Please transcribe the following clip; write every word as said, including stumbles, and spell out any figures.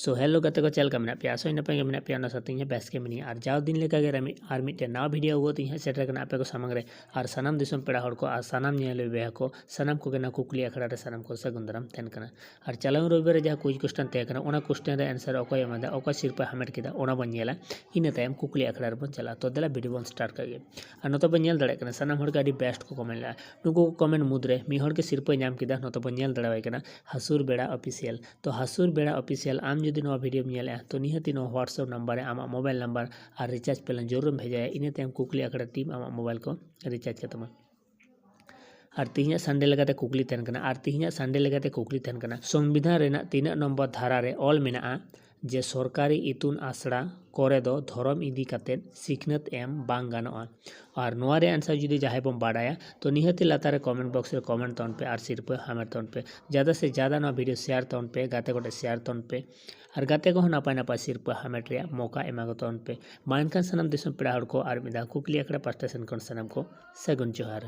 So hello ᱜᱟᱛᱮ ᱠᱚ, ᱪᱮᱫ ᱞᱮᱠᱟ ᱢᱮᱱᱟᱜ ᱯᱮᱭᱟ? ᱟᱥᱚᱜ ᱟᱹᱧ ᱱᱟᱯᱟᱭ ᱜᱮ ᱢᱮᱱᱟᱜ ᱯᱮᱭᱟ, ᱚᱱᱟ ᱥᱟᱶᱛᱮ ᱤᱧ ᱦᱚᱸ ᱵᱮᱥ ᱜᱮ ᱢᱤᱱᱟᱹᱧᱟ᱾ ᱟᱨ ᱡᱟᱣ ᱫᱤᱱ ᱞᱮᱠᱟ ᱜᱮ ᱨᱮᱢᱤ-, ᱟᱨ ᱢᱤᱫᱴᱮᱱ ᱱᱟᱣᱟ video ᱟᱹᱜᱩ ᱠᱟᱛᱮ ᱤᱧ ᱦᱟᱸᱜ ᱥᱮᱴᱮᱨ ᱠᱟᱱᱟ ᱟᱯᱮ ᱠᱚ ᱥᱟᱢᱟᱝ ᱨᱮ᱾ ᱟᱨ ᱥᱟᱱᱟᱢ ᱫᱤᱥᱚᱢ ᱯᱮᱲᱟ ᱦᱚᱲ ᱠᱚ ᱟᱨ ᱥᱟᱱᱟᱢ ᱧᱮᱞ ᱵᱚᱭᱦᱟ ᱠᱚ, ᱥᱟᱱᱟᱢ ᱠᱚᱜᱮ ᱱᱚᱣᱟ ᱠᱩᱠᱞᱤ ᱟᱠᱷᱲᱟ ᱨᱮ ᱥᱟᱱᱟᱢ ᱠᱚ ᱥᱟᱹᱜᱩᱱ ᱫᱟᱨᱟᱢ ᱛᱟᱦᱮᱱ ᱠᱟᱱᱟ᱾ ᱟᱨ ᱪᱟᱞᱟᱣᱮᱱ ᱨᱚᱵᱤᱵᱟᱨ ᱨᱮ ᱡᱟᱦᱟᱸ quiz question ᱛᱟᱦᱮᱸ ᱠᱟᱱᱟ, ᱚᱱᱟ question ᱨᱮ answer ᱚᱠᱚᱭ ᱮᱢ ᱮᱫᱟ, ᱚᱠᱚᱭ ᱥᱤᱨᱯᱟᱹ ᱦᱟᱢᱮᱴ ᱠᱮᱫᱟ, ᱚᱱᱟ ᱵᱚᱱ ᱧᱮᱞᱟ᱾ ᱤᱱᱟᱹ ᱛᱟᱭᱚᱢ ᱠᱩᱠᱞᱤ ᱟᱠᱷᱲᱟ ᱨᱮᱵᱚᱱ ᱪᱟᱞᱟᱜᱼᱟ᱾ ᱛᱚ ᱫᱮᱞᱟ video ᱵᱚᱱ start ᱠᱟᱜ ᱜᱮ᱾ ᱟᱨ ᱱᱚᱛᱮ ᱵᱚᱱ ᱧᱮᱞ ᱫᱟᱲᱮᱭᱟᱜ ᱠᱟᱱᱟ ᱥᱟᱱᱟᱢ ᱦᱚᱲ ᱜᱮ ᱟᱹᱰᱤ best ᱠᱚ comment ᱞᱮᱫᱼᱟ᱾ ᱱᱩᱠᱩ ᱠᱚ comment ᱢᱩᱫᱽᱨᱮ ᱢᱤᱫ ᱦᱚᱲ ᱜᱮ ᱥᱤᱨᱯᱟᱹᱭ ᱧᱟᱢ ᱠᱮᱫᱟ, ᱱᱚᱛᱮ ᱵᱚᱱ ᱧᱮᱞ ᱫᱟᱲᱮᱣᱟᱭ ᱠᱟᱱᱟ ᱦᱟᱹᱥᱩᱨ ᱵᱮᱲᱟ Official᱾ ᱛᱚ ᱦᱟᱹᱥᱩᱨ ᱵᱮᱲᱟ Official, ᱟᱢ ᱡᱩᱫᱤ ᱱᱚᱣᱟ videoᱢ ᱧᱮᱞᱮᱫᱼᱟ, ᱛᱚ ᱱᱤᱦᱟᱹᱛ ᱱᱚᱣᱟ WhatsApp number ᱨᱮ ᱟᱢᱟᱜ mobile number ᱟᱨ recharge plan ᱡᱟᱹᱨᱩᱲᱮᱢ ᱵᱷᱮᱡᱟᱭᱟ᱾ ᱤᱱᱟᱹ ᱛᱟᱭᱚᱢ ᱠᱩᱠᱞᱤ ᱟᱠᱷᱲᱟ team ᱟᱢᱟᱜ mobile ᱠᱚ recharge ᱠᱟᱛᱟᱢᱟ᱾ ᱟᱨ ᱛᱮᱦᱮᱧᱟᱜ Sunday ᱞᱮᱠᱟᱛᱮ ᱠᱩᱠᱞᱤ ᱛᱟᱦᱮᱱ ᱠᱟᱱᱟ, ᱟᱨ ᱛᱮᱦᱮᱧᱟᱜ Sunday ᱞᱮᱠᱟᱛᱮ ᱠᱩᱠᱞᱤ ᱛᱟᱦᱮᱱ ᱠᱟᱱᱟ, ᱥᱚᱝᱵᱤᱫᱷᱟᱱ ᱨᱮᱱᱟᱜ ᱛᱤᱱᱟᱹᱜ ᱱᱚᱢᱵᱚᱨ ᱫᱷᱟᱨᱟ ᱨᱮ ᱚᱞ ᱢᱮᱱᱟᱜᱼᱟ ᱡᱮ ᱥᱚᱨᱠᱟᱨᱤ ᱤᱛᱩᱱ ᱟᱥᱲᱟ ᱠᱚᱨᱮ ᱫᱚ ᱫᱷᱚᱨᱚᱢ ᱤᱫᱤ ᱠᱟᱛᱮᱫ ᱥᱤᱠᱷᱱᱟᱹᱛ ᱮᱢ ᱵᱟᱝ ᱜᱟᱱᱚᱜᱼᱟ? ᱟᱨ ᱱᱚᱣᱟ ᱨᱮᱭᱟᱜ answer ᱡᱩᱫᱤ ᱡᱟᱦᱟᱸᱭ ᱵᱚᱱ ᱵᱟᱰᱟᱭᱟ, ᱛᱚ ᱱᱤᱦᱟᱹᱛᱤ ᱞᱟᱛᱟᱨ ᱨᱮ comment box ᱨᱮ comment ᱛᱟᱵᱚᱱ ᱯᱮ ᱟᱨ ᱥᱤᱨᱯᱟᱹ ᱦᱟᱢᱮᱴ ᱛᱟᱵᱚᱱ ᱯᱮ᱾ ᱡᱟᱫᱟ ᱥᱮ ᱡᱟᱫᱟ ᱱᱚᱣᱟ video share ᱛᱟᱵᱚᱱ ᱯᱮ, ᱜᱟᱛᱮ ᱠᱚᱴᱷᱮᱱ share ᱛᱟᱵᱚᱱ ᱯᱮ᱾ ᱟᱨ ᱜᱟᱛᱮ ᱠᱚᱦᱚᱸ ᱱᱟᱯᱟᱭ ᱱᱟᱯᱟᱭ ᱥᱤᱨᱯᱟᱹ ᱦᱟᱢᱮᱴ ᱨᱮᱭᱟᱜ ᱢᱚᱠᱟ ᱮᱢᱟ ᱠᱚ ᱛᱟᱵᱚᱱ ᱯᱮ᱾ ᱢᱟ ᱮᱱᱠᱷᱟᱱ ᱥᱟᱱᱟᱢ ᱫᱤᱥᱚᱢ ᱯᱮᱲᱟ ᱦᱚᱲ ᱠᱚ ᱟᱨ ᱢᱤᱫ ᱫᱷᱟᱣ ᱠᱩᱠᱞᱤ ᱟᱠᱷᱲᱟ ᱯᱟᱦᱴᱟ ᱥᱮᱱ ᱠᱷᱚᱱ ᱥᱟᱱᱟᱢ ᱠᱚ ᱥᱟᱹᱜᱩᱱ ᱡᱚᱦᱟᱨ᱾